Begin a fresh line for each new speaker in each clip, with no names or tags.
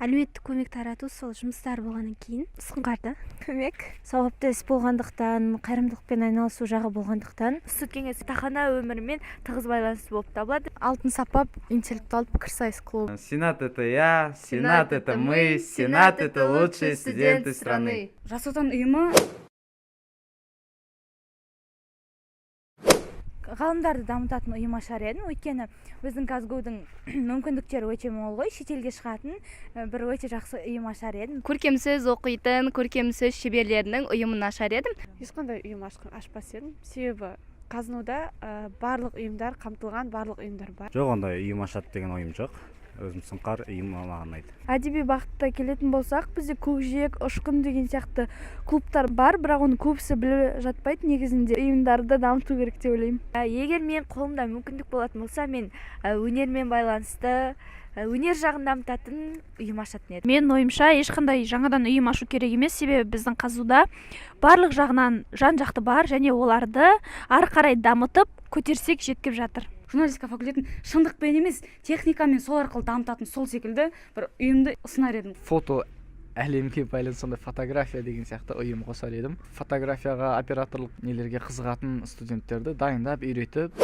Әлеуметтік көмек тарату, сол жұмыстар болғаннан кейін Сұңқарда.
Көмек.
Сауапты іс болғандықтан, қайырымдылықпен айналысу жағы болғандықтан.
Студкеңес студентхана өмірімен тығыз байланысты болып табылады.
«Алтын сапа» интеллектуалды пікірсайыс клубы.
Сенат — это я, Сенат — это мы, Сенат — это лучшие студенты страны.
«Жас Отан» ұйымы.
Ғалымдарды дамытатын ұйым ашар едім, өйткені біздің КазГУ-дың мүмкіндіктері өте мол ғой. Шетелге шығатын бір өте жақсы ұйым ашар едім.
Көркем сөз оқитын, көркем сөз шеберлерінің ұйымын ашар едім.
Ешқандай ұйым ашпас едім, себебі КазНУ-да барлық ұйымдар қамтылған, барлық ұйымдар бар.
Жоқ, ондай ұйым ашады деген ойым жоқ. Өзім «Сұңқар» ұйымы маған ұнайды.
Әдеби бағытта келетін болсақ, бізде «Көкжиек», «Ұшқын» деген сияқты клубтар бар, бірақ оны көбісі біліп жатпайды. Негізінде ұйымдарды дамыту керек деп ойлаймын.
Егер мен қолымда мүмкіндік болатын болса, мен өнермен байланысты, өнер жағын дамытатын ұйым ашатын едім.
Менің ойымша, ешқандай жаңадан ұйым ашу керек емес, себебі біздің КазУ-да барлық жағынан жан жақты бар және оларды ары қарай дамытып көтерсек, жеткіп жатыр.
Журналистика факультетін шындықпен емес, техникамен, сол арқылы дамытатын, сол секілді бір ұйымды ұсынар едім.
Фото әлемге байланысты сондай фотография деген сияқты ұйым қосар едім. Фотографияға, операторлық нелерге қызығатын студенттерді дайындап, үйретіп.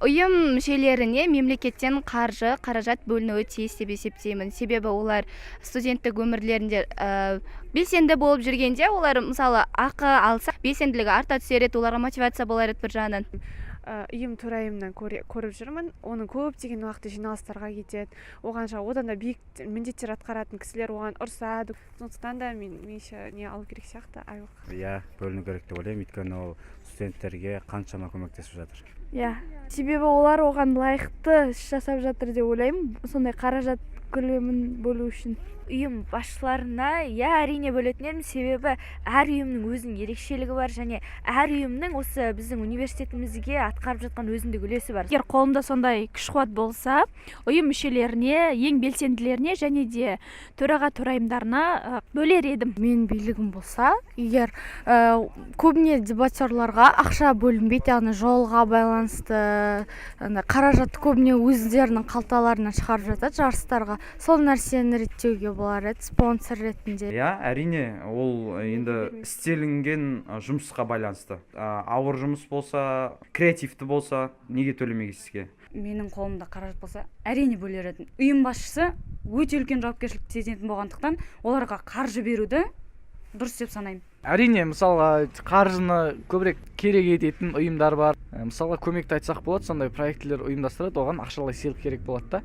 Ұйым мүшелеріне мемлекеттен қаржы, қаражат бөлінуі тиіс деп есептеймін, себебі олар студенттік өмірлерінде белсенді болып жүргенде, олар, мысалы, ақы алса, белсенділігі арта түсер еді, оларға мотивация болар еді бір жағынан.
Ұйым төрайымынан көріп жүрмін, оның көптеген уақыты жиналыстарға кетеді. Оған жаңағы одан да биік міндеттер атқаратын кісілер оған ұрсады. Сондықтан да мен, меніңше, не алу керек сияқты, айлық.
Иә, бөліну керек деп ойлаймын, өйткені ол студенттерге қаншама көмектесіп жатыр.
Иә, себебі олар оған лайықты іс жасап жатыр деп ойлаймын, сондай қаражат көлемін бөлу үшін.
Ұйым басшыларына, иә, әрине, бөлетін едім, себебі әр ұйымның өзінің ерекшелігі бар және әр ұйымның осы біздің университетімізге атқарып жатқан өзіндік үлесі бар.
Егер қолымда сондай күш қуат болса, ұйым мүшелеріне, ең белсенділеріне және де төраға, төрайымдарына бөлер едім.
Менің билігім болса егер, көбіне дебатерларға ақша бөлінбейді, яғни жолға байланысты андай қаражатты көбіне өздерінің қалталарынан шығарып жатады жарыстарға. Сол нәрсені реттеуге болар еді спонсор ретінде.
Иә, әрине, ол енді істелінген жұмысқа байланысты. Ауыр жұмыс болса, креативті болса, неге төлемейсізге?
Менің қолымда қаражат болса, әрине, бөлер едім. Ұйым басшысы өте үлкен жауапкершілікті сезінетін болғандықтан, оларға қаржы беруді дұрыс деп санаймын.
Әрине, мысалға, қаржыны көбірек керек ететін ұйымдар бар. Мысалға, «Көмекті» айтсақ болады, сондай проектілер ұйымдастырады, оған ақшалай сыйлық керек болады да.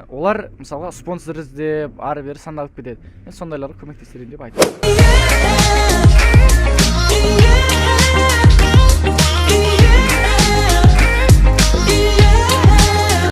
Олар, мысалға, спонсор іздеп, ары бері сандалып кетеді. Мен сондайларға көмектесер едім деп айтамын.